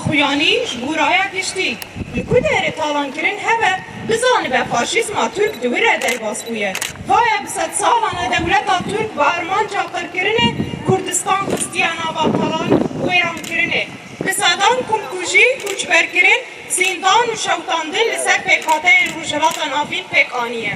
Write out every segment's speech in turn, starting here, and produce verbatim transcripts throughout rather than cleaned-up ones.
Xuyanî ji bo raya giştî. Li ku derê talankirin hebe, bizanibe faşîzma Tirk di wir re derbas bûye. Vaye bi sedsalan e dewleta Tirk bi armanca qirkirinê Kurdistan xistiye nava talan û wêrankirinê. Bi sedan komkujî, koçberkirin, zîndan û şewitandin li ser pêkhateyên Rojhilata Navîn pêk aniye.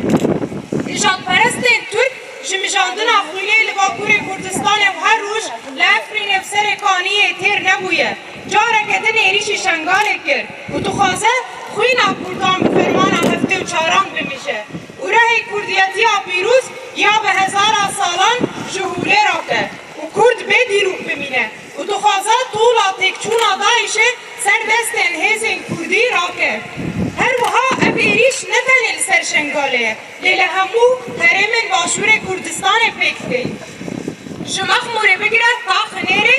Nijadperestên Tirk ji mijandina xwînê li Bakurê Kurdistanê û her roj li Efrînê û Serê Kaniyê têr nebûye. Careke din êrîşî Şengalê kir û dixwaze xwîna Kurdan bi fermana heftê û çaran bimije û rehê Kurdiyetiya pîroz ya bi hezara salan ji holê rake û Kurd bê dîrok bimîne û dixwaze tola têkçûna DAIŞê ser destên hêzên Kurdî rake. Her wiha ev êrîş ne tenê li ser Şengalê ye, lê li hemû herêmên Başûrê Kurdistanê pêk tê. Ji Mexmûrê bigire ta Xinêrê,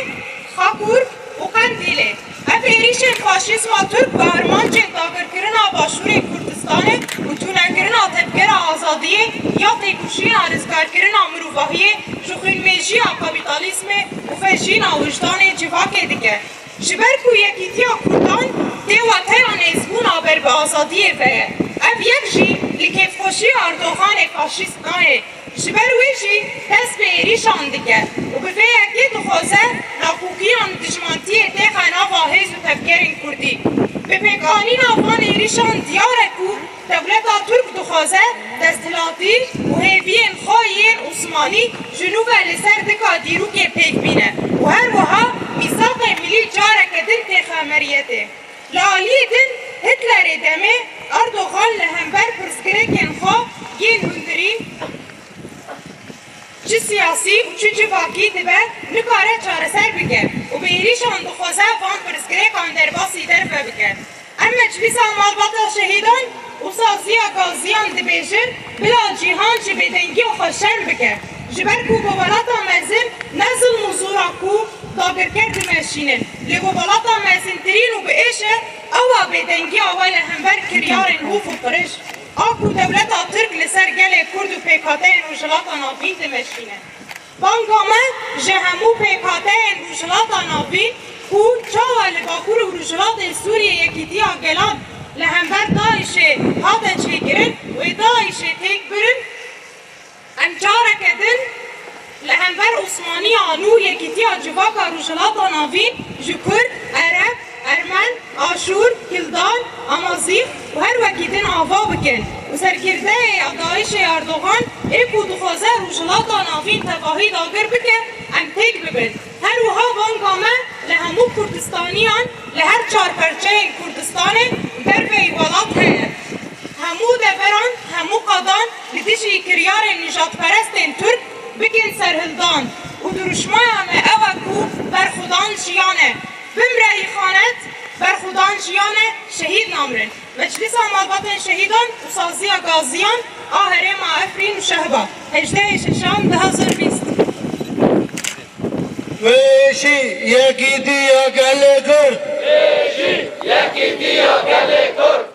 Xakur û Qendîlê. Ev êrîşên faşîzma Tirk bi armancên dagirkirina Başûrê Kurdistanê û tûnekirina tevgera azadiyê ya têkoşîna rizgarkirina mirovahiyê ji xwînmêjiya kapîtalîzmê û vejîna wijdanê civakê dike. Ji ber ku yekîtiya Kurdan tê wateya nêzbûna ber bi azadiyê ve ye. Ev yek jî li kêfxweşiya Erdoganê faşîst nayê. Ji ber wê jî dest bi êrîşan dike û bi vê yekê dixwaze nakokiyan û dijmantiyê têxe nava hêz û tevgerên Kurdî. Bi pêkanîna van êrîşan diyar e ku dewleta Tirk dixwaze desthilatî û hêviyên xwe yên Osmanî ji nû ve li ser dika dîrokê pêk bîne û her wiha mîsaqê milî careke din têxe emeriyetê. Li aliyê din Hitlerê demê Erdogan li hember pirsgirêkên xwe yên hundirî, çi siyasî û çi civakî dibe, nikare çareser bike û bi êrîşan dixwaze van pirsgirêkan derbasî derve bike. Em Meclîsa Malbata Şehîdan û Saziya Gaziyan dibêjin, bila cîhan ji bêdengiya xwe şerm bike. Ji ber ku bi welata mezin ne zilm û zora ku dagirker dimeşînin, lê bi welata mezintirîn û bi êş e, ew a bêdengiya we li hember kiryarên hof û qirij a ku dewleta Tirk li ser gelê Kurd û pêkhateyên Rojhilata Navîn dimeşîne. Banga me ji hemû pêkhateyên Rojhilata Navîn ku çawa li Bakur û Rojhilatê Sûriyê yekîtiya gelan li hember DAIŞê hate çêkirin, wê DAIŞê têk birin. Em careke din li hember Osmaniya nû yekîtiya civaka Rojhilata Navîn ji Kurd, Ereb, Ermen, Aşûr, Kildan, Amazîx û her wekî din ava bikin û serkirdeyê ya DAIŞê Erdogan ê ku dixwaze Rojhilata Navîn tevahî dagir bike, em têk bibin. Her wiha banga me li hemû Kurdistaniyan li her çar perçeyên Kurdistanê û derveyî welat heye. Hemû deveran, hemû qadan li dijî kiryarên nijadperestên Tirk bikin serhildan û dirûşmaya me ew e ku berxwedan jiyan e. Bimre îxanet, berxwedan jiyan e, şehîd namrin. Meclîsa Malbatên Şehîdan û Saziya Gaziyan a Herêma Efrîn û Şehba, hejdehê şeşan du hazar bîst. Wêşî yekîtiya gelê Kurd. Wêşî yekîtiya gelê Kurd.